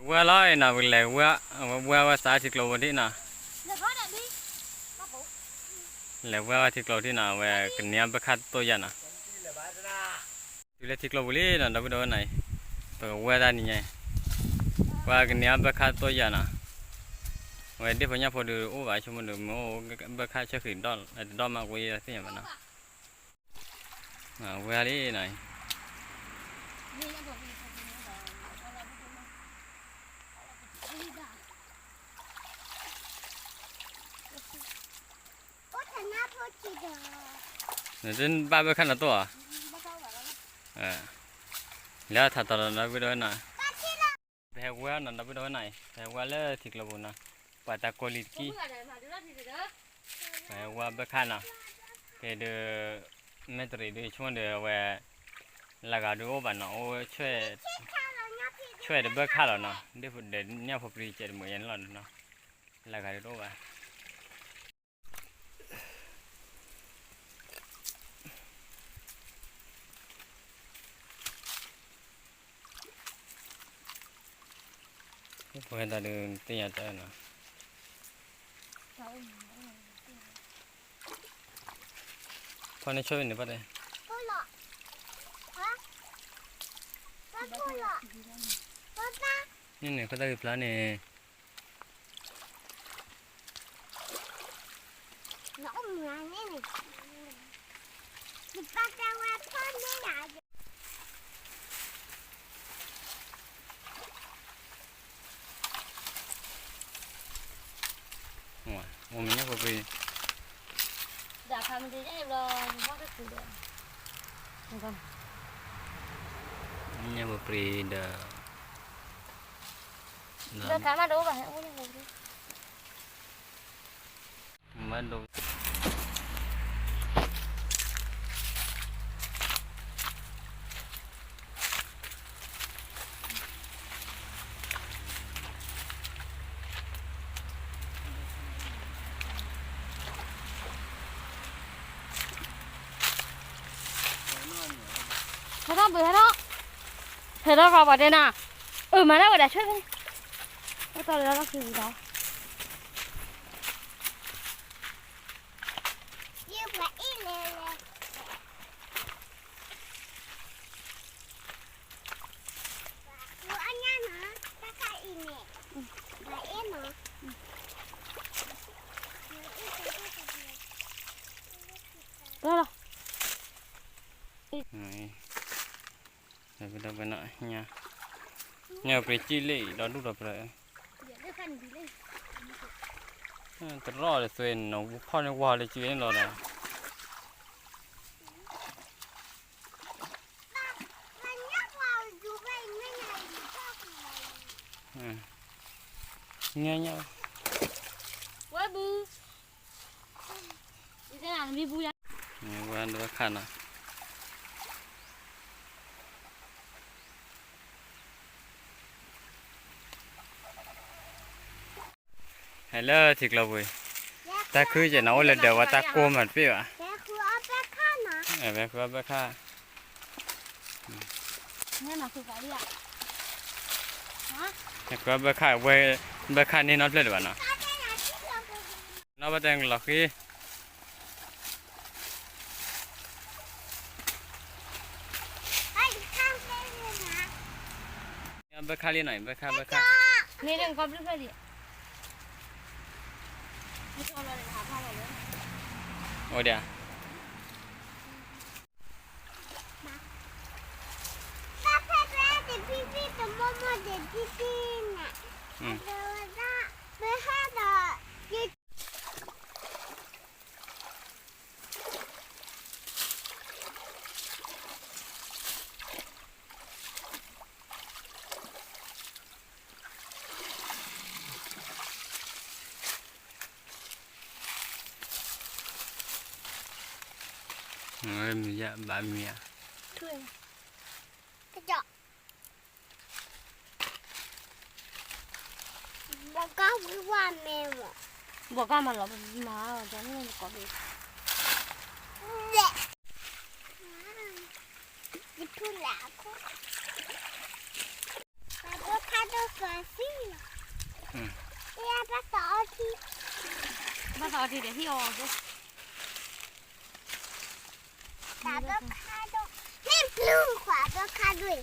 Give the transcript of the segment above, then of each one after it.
ဝဲလီၤအံၤနီၤ ပကလဲၤဝဲ, ဝဲဝဲသးထံကျိပူၤဒံးနီၤ, လဲၤဝဲထံကျိထံနီၤ အဝဲကန့ၢ်ဘၢၣ်ခၣ်တတိၢ်ယၤနီၤ, တုၤလၢထံကျိပူၤလံနီၤ ဒီပုၢ်ဒီဝဲၢ်နီၤအံၤ, ပကဝဲတၢ်နံၤညါအံၤ, ပှၤကန့ၢ်ဘၢၣ်ခၣ်တတိၢ်ယၤနီၤ, ဝဲဒ့ၣ်ဖိညၣ်ဖိဒုးအိၣ်ဘၣ် ဆိကမိၣ်ဒုးမ့ၢ်အိၣ်ဘၢၣ်ခၣ်ဆၢဃံးတဒီၣ်မး ကွ့ယသ့ၣ်ညါဘၣ်နီၤ, ဝဲလံနီၤအံၤ နဘၣ်ဘၢၣ်ခၣ်နတိၢ်ဧါ, လဲၤထးတီၤဒီးဒီပုၢ်ဒီဝဲၢ်နီၤ, ပဟဲဝဲနီၤ ဒီပုၢ်ဒီဝဲၢ်နီၤအံၤ ပဟဲဝဲလၢထံကျိပူၤနီၤ, ပှၤတၢ်ကိးလံတက့ၢ်, ပဟဲဝဲဘၢၣ်ခၣ်နီၤ, ကဲဒုး မဲၣ်တရံးဒုးဆိကမိၣ်ဒီးအဝဲ လၢဂၤဒုးအိၣ်ဘၣ်နီၤ, အိၣ် ဆွဲၣ်တဘၢၣ်ခၣ်လီၤနီၤ, ဒ်ညၣ်ဖိပြံကဲးတမုာ်ယဲန့ၣ်လီၤနီၤ, လၢဂၤဒုးတအိၣ်ဘၣ် ပှၤတၢ်ဒုးသ့ၣ်ညါတၢ်နီၤ, ဖီန့ၢ်ဆိၣ်န့ၣ်ဘၣ်တဲ, န့ၣ်န့ၣ် ခီတၢ်ဂ့ၢ်ဖျါန့ၣ် အိၣ်မ့ၢ်ညၣ်ဖိပြံ, ညၣ်ဖိပြံဒီး မ့ၢ်ဒိ ဟဲထီၣ်ဘုးဟဲထီၣ်, ဟဲထီၣ်ဃီပှၤတဲနၤ, အၢမၤတၢ်ဝဲဒၣ်ဆွဲဖဲန့ၣ်, တၢ်လီၤလီၤခံဝံၤလီၤ လီၤလီၤ, ညၣ်ပြံၤကံၣ်လ့ၣ် ဒီဒူၣ်ဒီပြၢၤ, တရီၣ်ဒီးသွဲၣ်နီၤ ဖီၣ်န့ၢ်ဝါလၢစုန့ၣ်လီၤဒီး ညါညါ, ဝဲဘူး, ဝဲတဘၣ်ခၣ်နီၤ ဟဲလၢထံကျိပူၤ, တၢ်ခုကဲနီၤ အိၣ်လၢဒၢးဝဲတၢ်ကိၢ်မးတပ့ၢ်ဘၣ်, ဝဲဃုအီၣ်ဘၢၣ်ခၣ်, ဃုအီၣ်ဘၢၣ်ခၣ်, ဝဲဘၢၣ်ခၣ်န့ၣ်နီတဖျၢၣ်ဒံးဘၣ်နီၤ, နီၢ်ဘၣ်တဲလီၤဃံ ဘၢၣ်ခၣ်လံနီၤ ဘၢၣ်ခၣ်ဘၢၣ်ခၣ်, မ့ၢ်လၢကီၢ်ဘျုးဖျၢၣ်ဒံး, အိၣ်ဒံးဧါ, မ့ၢ်ယဘၣ်မ့ၢ်ဧါ, ဘီကါဝံၤဝါမဲမ့ၢ်, ဘီကါမၤလီၤမၤအီၤ တၢ်န့ၣ်ကီးဘ့ၣ်, ယထူၣ်လၢအခိၣ်, ဘီကါဒိၣ်ကီး ဘၣ်သးအီထံဒီးဟံၣ်အီၤဘိ, တၢ်ဘၣ်ခါဒိၣ်, မ့ၢ်ပျုၢ်ခွါဘၣ်ခါဒိၣ်,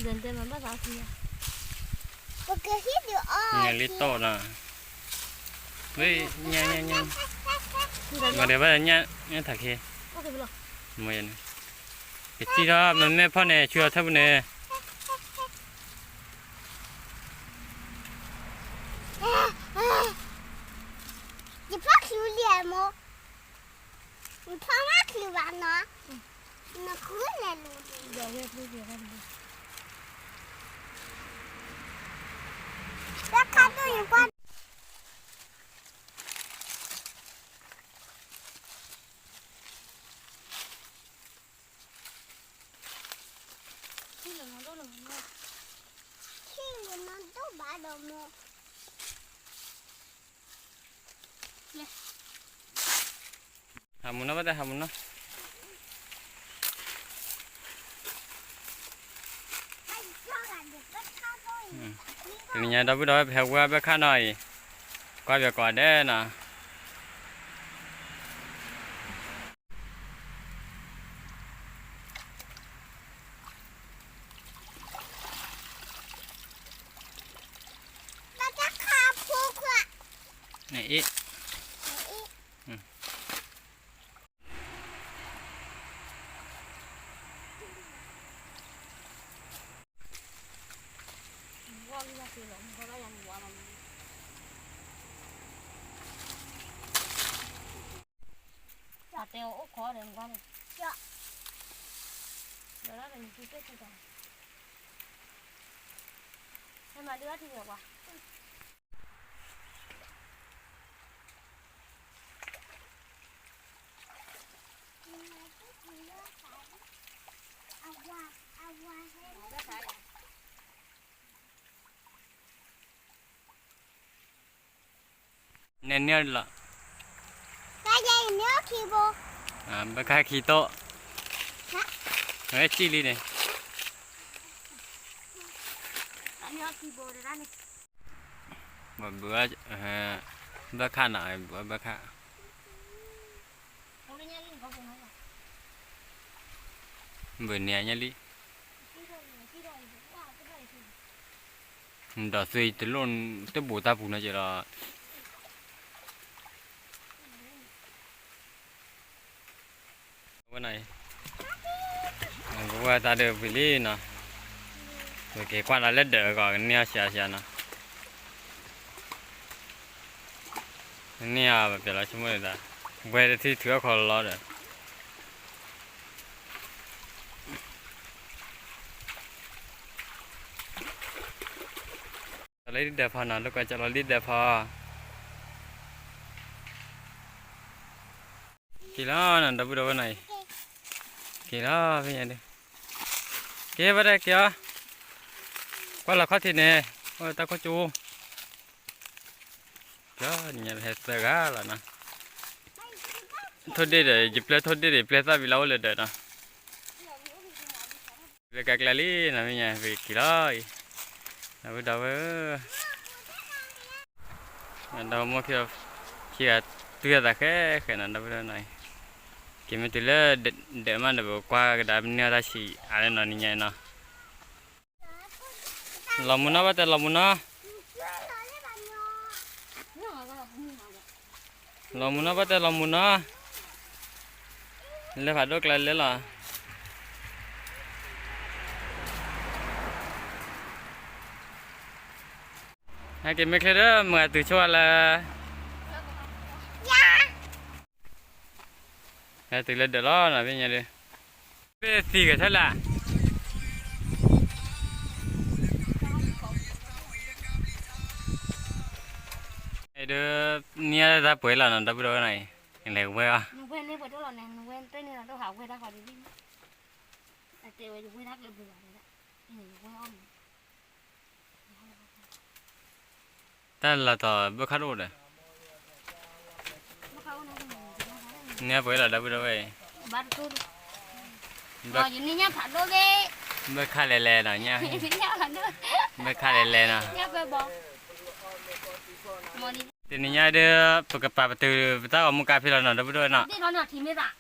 ဒဲမဘၣ်သးအီထံ, ပကဟံၣ်ဒုးအီၤ, ညၣ်လံတီၢ်နီၤ, ဝဲ, ညၣ်, ညၣ်, မၤဒဲးဘၣ်ညၣ်, ညၣ်ထးခ့, မ့ၢ်, ကစံၣ်ထီၣ်မ့မ့ၢ်ဖီၣ်န့ၣ် ဆူအီၤထၢၣ်ပူၤန့ၣ် ယဖီၣ်ချုးလံမိၢ်, ယဖီၣ်မးချုးဘၣ်နီၤ, နဃုလဲၤလိၤ, တၢ်ခါဒိၣ်ယကွၢ် ထံလီၤနီၢ်ဒိၣ်မးဒီးမိၢ်, ဟးမုၢ်နီၤ ဘၣ်တဲဟးမုၢ်နီၤ, တနံၤညါဒီပုၢ်ဒီဝဲၢ် ပဟဲဝဲဘၢၣ်ခၣ်နီၤအံၤ, ကွၢ်ပၠးကိးဂၤဒဲးနီၤ. နဲန့ၢ်လီၤ, ဘၣ်ခါခံတိၢ်, ဝဲစံၣ်လံန့ၣ်, ဘၣ်ဘုး, ဘၣ်ခၣ်နီၤ ဘုးဘၣ်ခၣ်, ဘုးန့ၣ်ညါလံ, ဒီးသွံၣ်တလိၣ်တဘူးတၢ်ပူၤနီၤက့ၤလီၤ. ဝဲန့ၣ်, ကဝဲၢ်တၢ်ဒုးဝံၤလံနီၤ, ပက့ၤကွၢ်လီၤလၢဒၢးအဂီၢ် ကန့ၢ်အီၤစှၤစှၤနီၤ, န့ၢ်အီၤပပျဲလီၤဆိကမိၣ်ဒၣ်, ဝဲတထံၣ်ထုးအီၣ်ခီလီၤဒီး ကၠီလီၤလံဒၢးဖီနီၤ လၢကွၢ်ကၠီလီၤလံဒၢးဖီ, က့ၤလီၤနီၤ ဒီပုၢ်ဒီဝဲၢ်နီၤအံၤ, က့ၤလီၤဖဲညါဒုး, က့ၤဘၣ်တဲက့ၤအီၤ, ကွၢ်လီၤခီၣ်ထံးန့ၣ်, အိၣ်တၢ်ခိၣ်ကၠူ ကၠီ, နညါဟဲသၢဂၤလီၤနီၤ, ထိၣ်ဒ့ၣ်ဒီး ယပျဲၢ်ထိၣ်ဒ့ၣ်ဒီး ယပျဲၢ်သၣ်ဝံၤလီၤအိၣ်လၢဒၢးနီၤ, လၢကကျဲလံနီၤ မ့ၢ်ညါ ပက့ၤလီၤအံၤ, ဒီပုၢ်ဒီဝဲၢ်ဧၢ, ဒီမိၢ်ခံဂၤ တုၤအသးဃဲဃဲနီၤ ဒီပုၢ်ဒီဝဲၢ်နီၤအံၤ, က့ၤမ့ၢ်တုၤလၢဒၢးမးဒီး ပကွၢ်ကဒါပန့ၢ်အီၤတၢ်ဆံးအါလၢနီၤ နညါအံၤနီၤ လီၤမူနီၤ ဘၣ်တဲလီၤမူနီၤ, လီၤမူနီၤ ဘၣ်တဲလီၤမူနီၤ, လဲၤဖးဒိၣ်ကျဲလဲၤလီၤ, ဟဲက့ၤမ့ၢ်ချ့ဒီး မၤတုၤဆိဝဲလၢ ဟဲတုၤလၢဒၢးလီၤနီၤ ဖဲညါဒုး, ပသံဂဲၤဆၢလၢ အံၤဒုး နံၣ်အတၢ်ပှဲၤလီၤနီၤ ဒီပုၢ်ဒီဝဲၢ်နီၤအံၤ, လဲၤဝဲအီၤ, တၢ်လီၤတီၤဘၢၣ်ခၣ်တအိၣ်ဒီး, နံၣ်အပှဲၤလီၤ ဒီပုၢ်ဒီဝဲၢ်အံၤ, ဘၣ်ခၣ်လဲၤလဲၤနီၤ, ဘၣ်ခၣ်လဲၤလဲၤနီၤ, ညၣ်ပှဲၤဘီ တနံၤညါဒီး ပကပာ်ပတုာ်ပသးဂီၤမူကါဖဲလီၤနီၤ ဒီပုၢ်ဒီဝဲၢ်နီၤ, ထံမ့ၢ်သး